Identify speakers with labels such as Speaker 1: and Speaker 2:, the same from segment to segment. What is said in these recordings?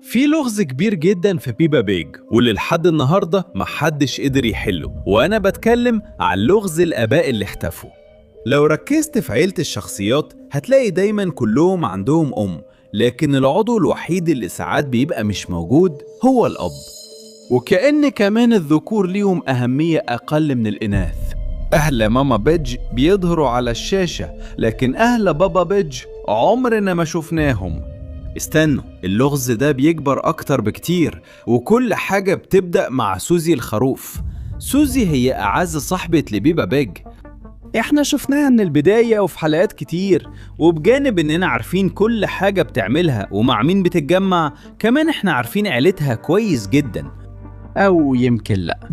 Speaker 1: في لغز كبير جدا في بيبا بيج واللي لحد النهارده محدش قدر يحله، وانا بتكلم عن لغز الاباء اللي اختفوا. لو ركزت في عيلة الشخصيات هتلاقي دايما كلهم عندهم ام، لكن العضو الوحيد اللي ساعات بيبقى مش موجود هو الاب. وكأن كمان الذكور ليهم أهمية أقل من الإناث. أهل ماما بيج بيظهروا على الشاشة، لكن أهل بابا بيج عمرنا ما شفناهم. استنوا، اللغز ده بيكبر أكتر بكتير، وكل حاجة بتبدأ مع سوزي الخروف. سوزي هي أعز صاحبة لبيبا بيج، احنا شفناها من البداية وفي حلقات كتير، وبجانب اننا عارفين كل حاجة بتعملها ومع مين بتتجمع، كمان احنا عارفين عيلتها كويس جدا، أو يمكن لأ.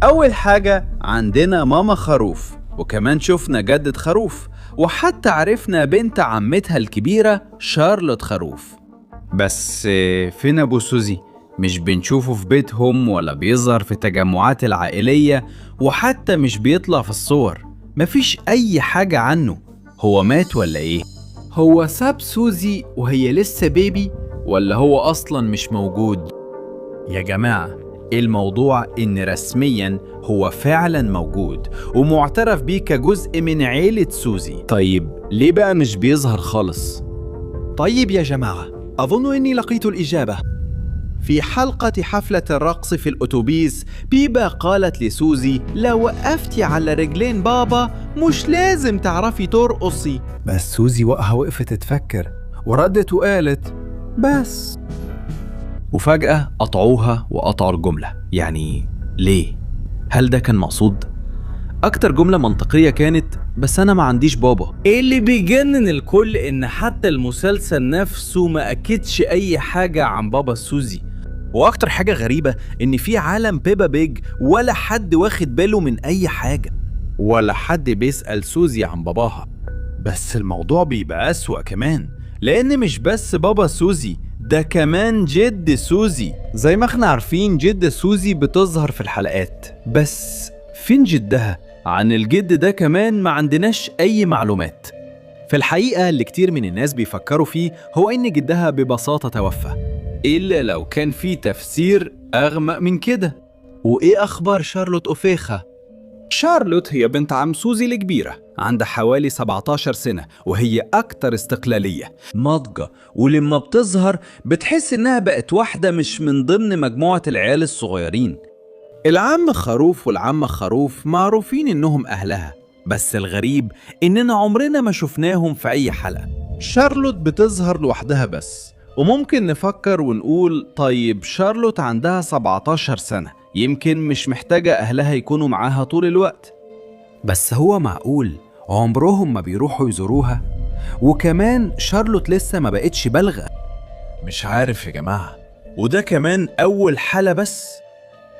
Speaker 1: أول حاجة عندنا ماما خروف، وكمان شفنا جدة خروف، وحتى عرفنا بنت عمتها الكبيرة شارلوت خروف. بس فين أبو سوزي؟ مش بنشوفه في بيتهم ولا بيظهر في التجمعات العائلية، وحتى مش بيطلع في الصور. مفيش أي حاجة عنه. هو مات ولا إيه؟ هو ساب سوزي وهي لسه بيبي، ولا هو أصلا مش موجود؟ يا جماعة، الموضوع إن رسميا هو فعلا موجود ومعترف بيه كجزء من عيلة سوزي. طيب ليه بقى مش بيظهر خالص؟
Speaker 2: طيب يا جماعة، أظن أني لقيت الإجابة.
Speaker 1: في حلقة حفلة الرقص في الأتوبيس، بيبا قالت لسوزي: لو وقفتي على رجلين بابا مش لازم تعرفي ترقصي.
Speaker 2: بس سوزي وقها وقفت تفكر وردت وقالت بس.
Speaker 1: وفجأة قطعوها وقطعوا الجملة. يعني ليه؟ هل ده كان مقصود؟ أكتر جملة منطقية كانت بس أنا ما عنديش بابا.
Speaker 3: اللي بيجنن الكل إن حتى المسلسل نفسه ما أكدش أي حاجة عن بابا سوزي.
Speaker 1: وأكتر حاجة غريبة إن في عالم بيبا بيج ولا حد واخد باله من أي حاجة، ولا حد بيسأل سوزي عن باباها. بس الموضوع بيبقى أسوأ كمان، لأن مش بس بابا سوزي، ده كمان جد سوزي. زي ما احنا عارفين جد سوزي بتظهر في الحلقات، بس فين جدها؟ عن الجد ده كمان ما عندناش أي معلومات. في الحقيقة اللي كتير من الناس بيفكروا فيه هو إن جدها ببساطة توفى، إلا لو كان في تفسير أغمق من كده. وإيه أخبار شارلوت أوفيخا؟ شارلوت هي بنت عم سوزي الكبيرة، عندها حوالي 17 سنة، وهي أكتر استقلالية، ناضجة، ولما بتظهر بتحس إنها بقت واحدة مش من ضمن مجموعة العيال الصغيرين. العم خروف والعمة خروف معروفين إنهم أهلها، بس الغريب إننا عمرنا ما شفناهم في أي حلقة. شارلوت بتظهر لوحدها بس، وممكن نفكر ونقول طيب شارلوت عندها 17 سنة، يمكن مش محتاجة أهلها يكونوا معاها طول الوقت. بس هو معقول عمرهم ما بيروحوا يزوروها؟ وكمان شارلوت لسه ما بقتش بالغة. مش عارف يا جماعة، وده كمان أول حالة بس.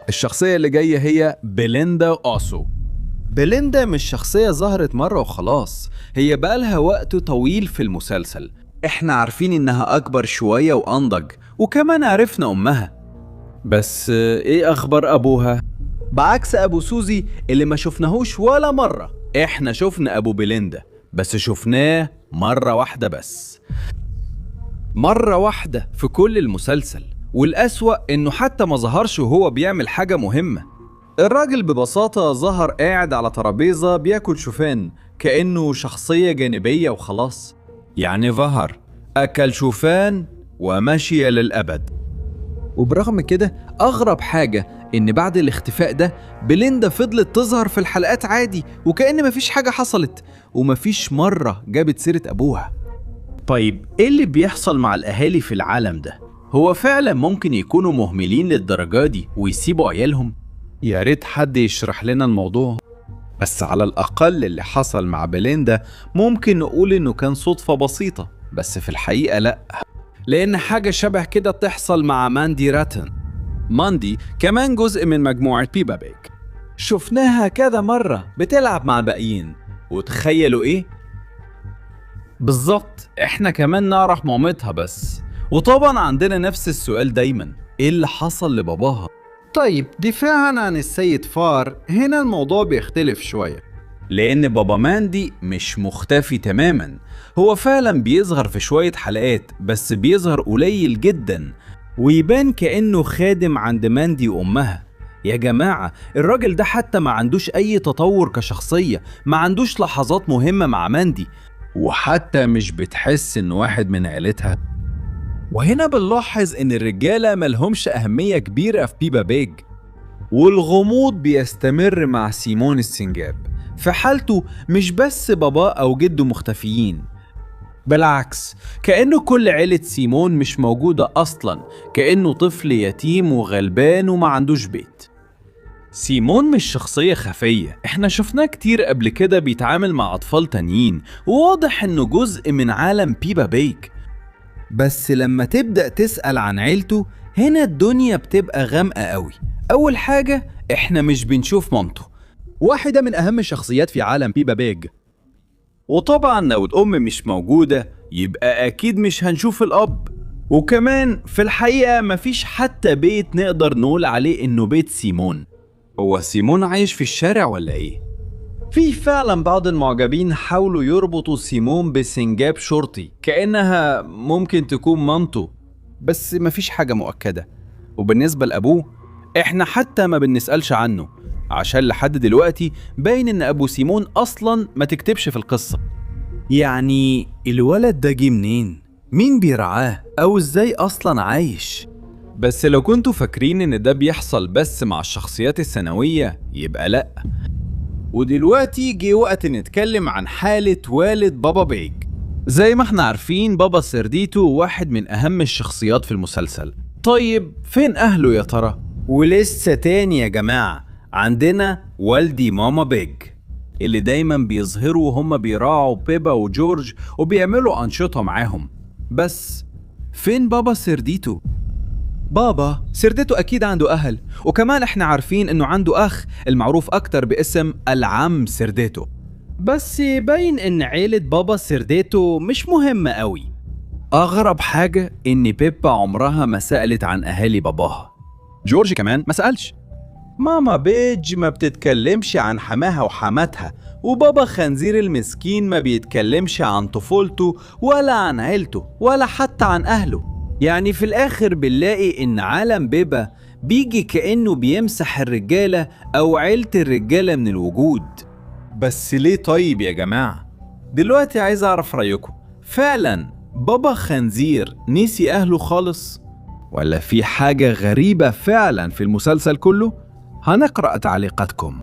Speaker 1: الشخصية اللي جاية هي بليندا أوسو. بليندا مش شخصية ظهرت مرة وخلاص، هي بقالها وقت طويل في المسلسل. احنا عارفين انها اكبر شوية وانضج، وكمان عرفنا امها. بس ايه اخبار ابوها؟ بعكس ابو سوزي اللي ما شفناهوش ولا مرة، احنا شفنا ابو بليندا بس شفناه مرة واحدة بس، مرة واحدة في كل المسلسل. والأسوأ إنه حتى ما ظهرش وهو بيعمل حاجة مهمة. الراجل ببساطة ظهر قاعد على ترابيزة بياكل شوفان كأنه شخصية جانبية وخلاص. يعني ظهر، أكل شوفان ومشي للأبد. وبرغم كده أغرب حاجة إن بعد الاختفاء ده بليندا فضلت تظهر في الحلقات عادي وكأن مفيش حاجة حصلت، ومفيش مرة جابت سيرة أبوها. طيب إيه اللي بيحصل مع الأهالي في العالم ده؟ هو فعلا ممكن يكونوا مهملين للدرجة دي ويسيبوا عيالهم؟ يا ريت حد يشرح لنا الموضوع. بس على الأقل اللي حصل مع بليندا ممكن نقول إنه كان صدفة بسيطة، بس في الحقيقة لأ، لأن حاجة شبه كده بتحصل مع ماندي راتن. ماندي كمان جزء من مجموعة بيبا بيج، شفناها كذا مرة بتلعب مع الباقيين، وتخيلوا إيه؟ بالظبط إحنا كمان نعرف مامتها بس. وطبعا عندنا نفس السؤال دايما، إيه اللي حصل لباباها؟
Speaker 2: طيب دفاعا عن السيد فار، هنا الموضوع بيختلف شوية.
Speaker 3: لأن بابا ماندي مش مختفي تماما، هو فعلا بيظهر في شوية حلقات بس بيظهر قليل جدا، ويبان كأنه خادم عند ماندي وأمها. يا جماعة الراجل ده حتى ما عندوش أي تطور كشخصية، ما عندوش لحظات مهمة مع ماندي،
Speaker 1: وحتى مش بتحس إن واحد من عيلتها. وهنا بنلاحظ إن الرجالة ملهمش أهمية كبيرة في بيبا بيج، والغموض بيستمر مع سيمون السنجاب. في حالته مش بس باباه أو جده مختفيين،
Speaker 3: بالعكس كأنه كل عيلة سيمون مش موجودة أصلا، كأنه طفل يتيم وغلبان وما عندوش بيت.
Speaker 1: سيمون مش شخصية خفية، احنا شفناه كتير قبل كده بيتعامل مع أطفال تانيين، وواضح انه جزء من عالم بيبا بيج.
Speaker 3: بس لما تبدأ تسأل عن عيلته هنا الدنيا بتبقى غامقة قوي. أول حاجة احنا مش بنشوف مامته،
Speaker 1: واحدة من أهم الشخصيات في عالم بيبا بيج، وطبعا لو الأم مش موجودة يبقى أكيد مش هنشوف الأب. وكمان في الحقيقة مفيش حتى بيت نقدر نقول عليه إنه بيت سيمون. هو سيمون عايش في الشارع ولا إيه؟ في فعلا بعض المعجبين حاولوا يربطوا سيمون بسنجاب شرطي كأنها ممكن تكون مامته،
Speaker 3: بس مفيش حاجة مؤكدة. وبالنسبة لأبوه احنا حتى ما بنسألش عنه، عشان لحد دلوقتي باين ان ابو سيمون اصلا ما تكتبش في القصة. يعني الولد ده جه منين؟ مين بيرعاه؟ او ازاي اصلا عايش؟
Speaker 1: بس لو كنتوا فاكرين ان ده بيحصل بس مع الشخصيات الثانوية يبقى لأ. ودلوقتي جه وقت نتكلم عن حالة والد بابا بيج. زي ما احنا عارفين بابا سرديتو واحد من أهم الشخصيات في المسلسل. طيب فين أهله يا ترى؟
Speaker 3: ولسه تاني يا جماعة عندنا والدي ماما بيج اللي دايما بيظهروا وهم بيراعوا بيبا وجورج وبيعملوا أنشطة معاهم، بس فين بابا سرديتو؟
Speaker 2: بابا سرديتو أكيد عنده أهل، وكمان إحنا عارفين إنه عنده أخ المعروف أكتر باسم العم سرديتو.
Speaker 3: بس باين إن عيلة بابا سرديتو مش مهمة قوي.
Speaker 1: أغرب حاجة إن بيبا عمرها ما سألت عن أهالي باباها،
Speaker 2: جورج كمان ما سألش.
Speaker 3: ماما بيج ما بتتكلمش عن حماها وحماتها، وبابا خنزير المسكين ما بيتكلمش عن طفولته ولا عن عيلته ولا حتى عن أهله. يعني في الآخر بنلاقي إن عالم بيبا بيجي كأنه بيمسح الرجالة أو عيلة الرجالة من الوجود.
Speaker 1: بس ليه طيب يا جماعة؟ دلوقتي عايز أعرف رأيكم، فعلا بابا خنزير نسي أهله خالص؟ ولا في حاجة غريبة فعلا في المسلسل كله؟ هنقرأ تعليقاتكم.